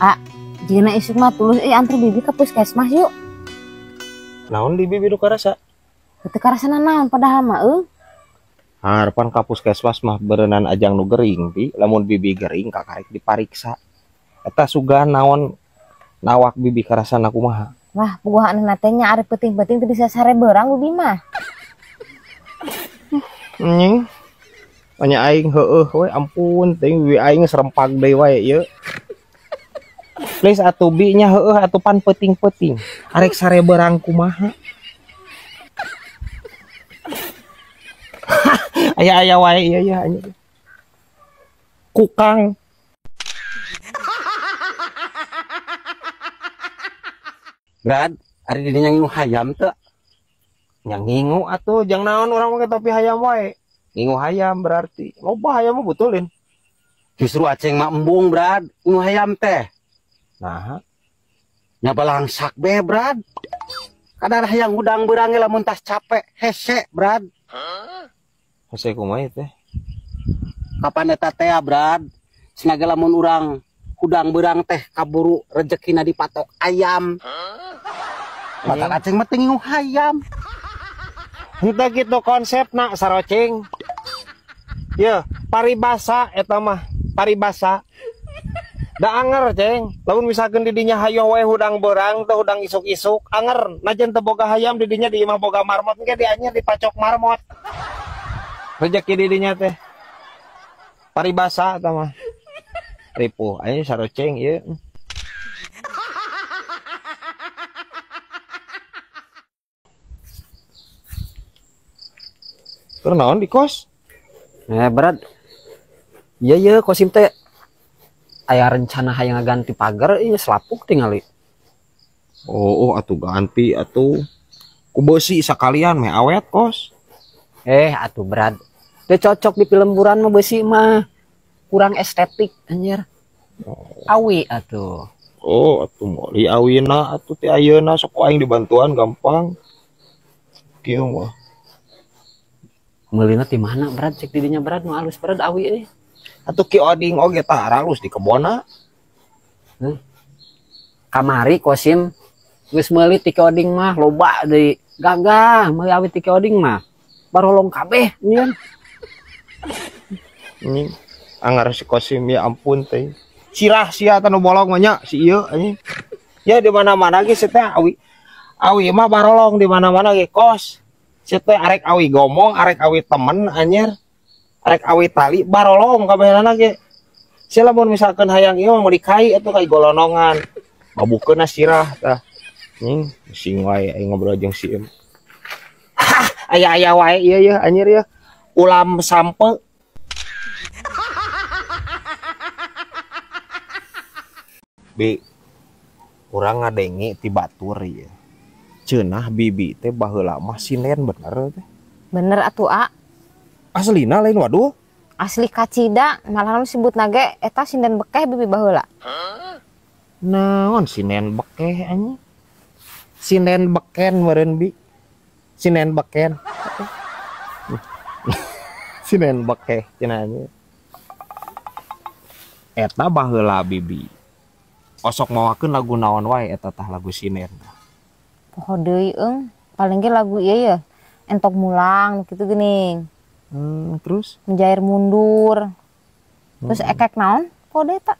Ah, jigana isuk mah tulus antar bibi ke puskesmas yuk. Naon di bibi nu karasa? Teu karasa naon padahal mah euy. Harapan ka puskesmas mah beureunan ajang nu gering bi, lamun bibi gering kakarek dipariksa. Eta sugan naon nawak bibi karasana kumaha? Wah, puguh anehna teh nya ari peuting-peuting teu bisa sare beurang bibi mah. Nying. Nya aing heueuh we ampun teuing bibi aing serempag deui wae ieu. Please atuh bi nya heueuh atuh pan peuting-peuting. Arek sare beurang kumaha? Aya-aya wae ieu ya anjing. Kukang. Brad, ari di dinya ngingu hayam teu? Nya ngingu atuh, jang naon urang make topi hayam wae. Ngingu hayam berarti. Loba hayam mah betulin. Justru aceng mah embung, Brad. Ngingu hayam teh. Nah. Nya balangsak be, Brad. Kadar hayang hudang beurang lamun tas capek, hese, Brad. Hese kumaha teh? Kapan eta teh, Brad? Cenah ge lamun urang hudang beurang teh kaburu rezekina dipatok ayam. Matak aceng mah teu ngingu hayam. Henteu kitu konsepna saroceng. Yeuh, paribasa eta mah, paribasa. Da anger ceng, lamun misalkeun di dinya hayoh wae hudang beurang teh hudang isuk-isuk, anger najan teu boga hayam di dinya di imah boga marmot engke dianyar dipacok marmot. Rezeki di dinya teh. Paribasa eta mah. Ripuh, aya saroceng ieu. Terus naon di kos? Berat. Iya iya kosim teh aya rencana hayang ngaganti pagar ieu selapuk tingali. Oh, atuh ganti atuh. Ku beusi sakalian meh awet kos. Atuh berat. Teu cocok di pilemburan mah beusi mah. Kurang estetik anjir. Oh. Awi atuh. Oh, atuh moali awina atuh teh ayeuna sok aing dibantuan gampang. Kieu mah. Meulina ti mana berat cek didinya berat nu alus berat awi euy. Atuh Ki Oding oge tah alus di kebonna. Kamari Kosim geus meuli ti Ki Oding mah loba deui. Gagah meuli awi ti Ki Oding mah. Barolong kabeh nyieun. Ini angar si Kosim ya ampun teh. Sirah sia teh nu bolong mah nya si ieu anjing. Ya di mana-mana ge si teh awi. Awi mah barolong di mana-mana ge kos. Si teh arek awi gomong, arek awi temen anjir. Arek awi tali barolong kabehanana ge. Si lamun misalkan hayang ieu mah meuli kai atuh kai golonongan. Babukeunna sirah tah. Nying sing wae aing ngobrol jeung si Em. Aya-aya wae ieu yeuh anjir yeuh. Ulam sampe. Bi urang ngadenge ti batur ieu. Cenah bibi teh baheula mah sinden bener teh. Bener atuh a. Aslina lain waduh. Asli kacida malah nu sebutna ge eta sinden bekeh bibi baheula. Naon sinden bekeh anjing? Sinden beken meureun bi. Sinden beken. Sinden bekeh cenah anjing. Eta baheula bibi. Osok mawakeun lagu naon wae eta tah lagu sinden. Poho deui eung, paling ge lagu ieu ye. Entok mulang kitu geuning. Terus menjair mundur. Terus ekek naon? Poho deui ta.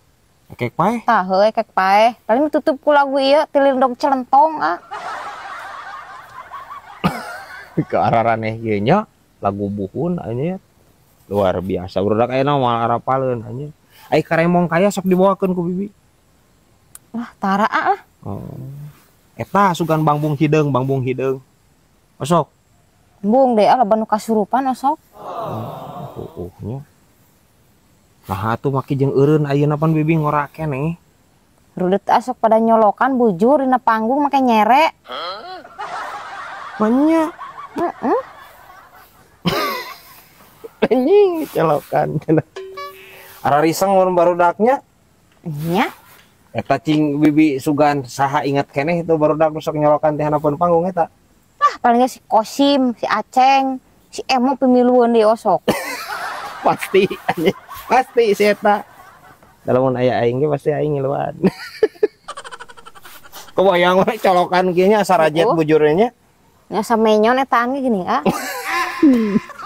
Ekek paeh? Tah heuh ekek paeh. Paling tutup ku lagu ieu tilindog celentong ah. Ke araraneh ieu nya lagu buhun anjir. Luar biasa. Barudak ayeuna mah arapaleun anjir. Ai karemong kaya sok dibawakeun ku bibi. Wah, tara ah lah. Oh. Eta sugan bangbung hideung, bangbung hideung. Osok. Bung deh, ah laban nu kasurupan osok. Oh, nya. Nah, atuh maki jeung eureun ayeuna pan bibi ngora keneh. Rudet asok pada nyolokan bujur dina panggung make nyere. Manya. Heeh. Anjing colokan. Ara riseng mun barudaknya. Nya. Eta cing bibi sugan saha ingat keneh itu barudak nu sok nyolokan teh handapeun panggung eta. Ah, palingnya si Kosim, si Aceng, si Emo pemiluan di osok. Pasti, anjing. Pasti si eta. Lamun aya aing ge pasti aing ngiluan. Kebayang we colokan kieu nya sarajet bujurnya nya. Nya samenyon etaan ge gini ah.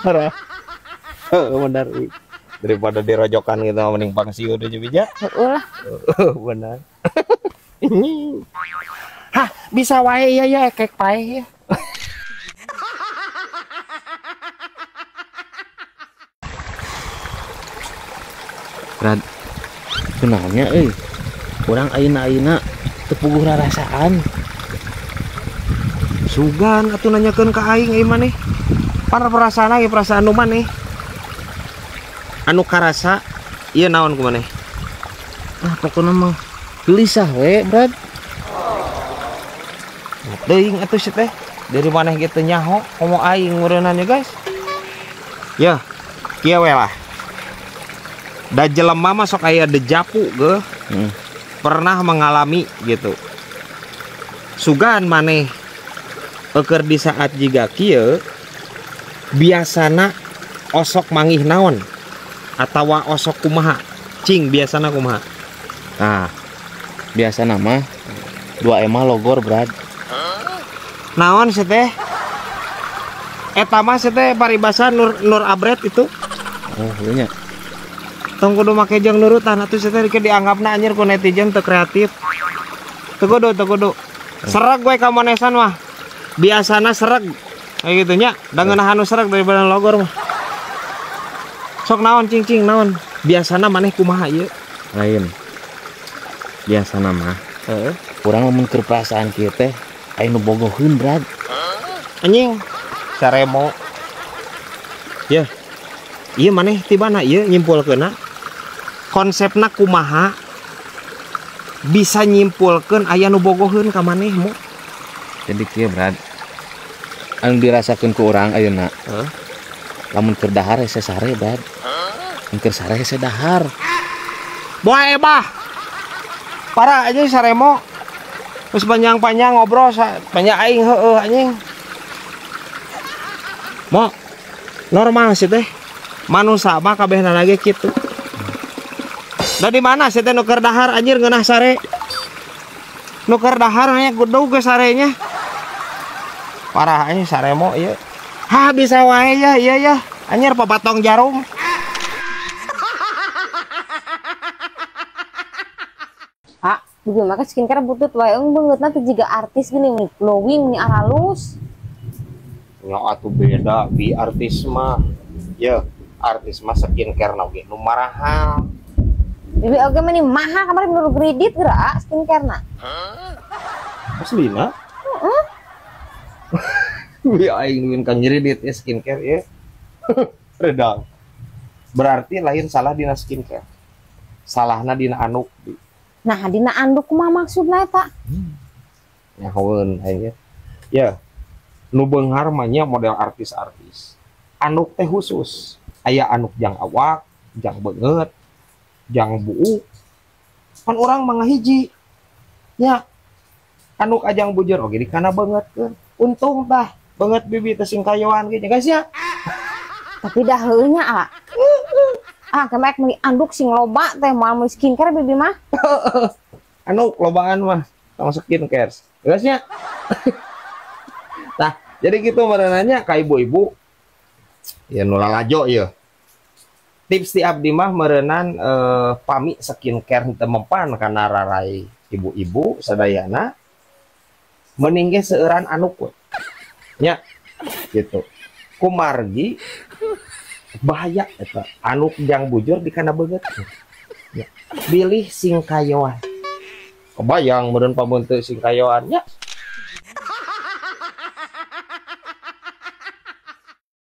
Parah. Heeh benar. Daripada dirojokan gitu mending pangsiun aja bija. Heeh lah. Benar. Hah, bisa wae ya ya ekek paeh ya. Rad, kunaonnya euy. Urang ayeuna-ayeuna teu puguh rarasaan. Sugan atuh nanyakeun ka aing euy maneh. Par perasaan ge perasaan nu maneh. Anu karasa ieu naon ku maneh? Ah, pokona mah gelisah we, Brad. Teuing atuh si teh. Dari maneh ge teu nyaho komo aing meureunana guys. Ya, kieu we lah. Da jelema mah sok aya dejapu ge. Pernah mengalami gitu. Sugan maneh eukeur di saat jiga kieu biasana osok mangih naon atawa osok kumaha? Cing biasana kumaha? Nah, biasana mah dua emah logor, Brad. Naon sih teh? Eta mah sih teh paribasa nur abret itu. Oh, iya nya. Tong kudu make jeung nurutan atuh sih teh dianggapna anjir ku netizen teu kreatif. Teu kudu, teu kudu. Sereg we ka manesan mah. Biasana sereg. Kayak gitu nya, da ngeunahan nu sereg daripada logor mah. Sok naon cing-cing naon? Biasana maneh kumaha ieu? Lain. Biasana mah. Heeh. Urang lamun keur perasaan kieu teh aya nu bogoheun, Brad. Anjing, saremo. Yeuh. Ieu maneh tibana ieu nyimpulkeunna? Konsepna kumaha bisa nyimpulkeun aya nu bogoheun ka maneh mu? Jadi kieu, Brad. Anu dirasakeun ku urang ayeuna. Heeh. Lamun keur dahar hese sare, Brad. Mun keur sare hese dahar. Boe bah. Parah aja saremo. Terus panjang-panjang ngobrol banyak aing heueuh anjing. Mo normal sih teh. Manusa mah kabehna lagi kitu. Da di mana sih teh nu keur dahar anjir ngeunah sare. Nu keur dahar nya gudug ge sarenya. Parah anjing saremo ieu. Hah bisa wae ya iya ya. Anjir papatong jarum. Ah, bibi mah skincare butut wae eung beungeutna teh jiga artis gini glowing meni aralus. Nya atuh beda bi artis mah. Ya, artis mah skincare na oge nu marahal. Bibi oge meni mahal kamari menurut kredit geura skincare na. Aslina? Heeh. Bi aing nuin kang nyeridit ya skincare ya. Redang. Berarti lain salah dina skincare. Salahna dina anduk. Nah, dina anduk kumaha maksudna eta? Nyahoeun aing ya. Ya. Nu beunghar mah nya model artis-artis. Anduk teh khusus. Aya anduk jang awak, jang beungeut, jang buuk. Pan urang mah ngahiji. Nya. Anduk ajang bujur oge dikana beungeutkeun. Untung tah beungeut bibi teh sing kayoan ge guys ya. Tapi dah heueuh nya ah. Ah, kemek meuli anduk sing loba teh moal meuli skincare bibi mah. Anduk lobaan mah tong skincare. Guys nya. Nah, jadi gitu merenanya ka ibu-ibu. Ya nu lalajo ieu. Tips ti abdi mah meureunan pami skincare henteu mempan kana rarai ibu-ibu sadayana. Mending ge seueuran anduk we. Nya gitu. Kumargi bahaya eta anduk jang bujur dikana beungeut. Ya. Bilih sing kayoan. Kebayang meureun pamunteuk sing kayoan nya.